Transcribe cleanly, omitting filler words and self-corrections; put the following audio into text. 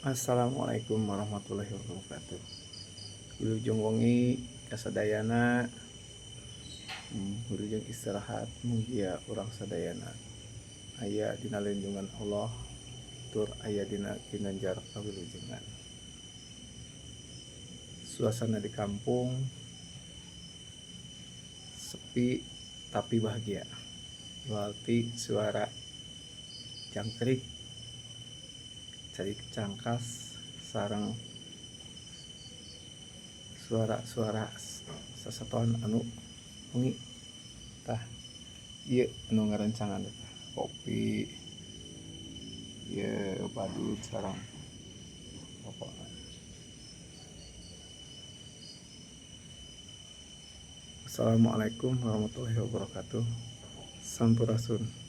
Assalamualaikum warahmatullahi wabarakatuh. Wilujeng wengi kasadayana, wilujeng istirahat, mugia urang sadayana aya dina lindungan Allah tur aya dina ginanjar kawilujengan. Suasana di kampung sepi tapi bahagia. Berarti suara jangkrik, cari cangkas, sareng suara-suara sasatoan anu wengi. Tah, ieu anu ngarencangan kopi, ieu badut sareng rokokan. Assalamualaikum warahmatullahi wabarakatuh. Sampurasun.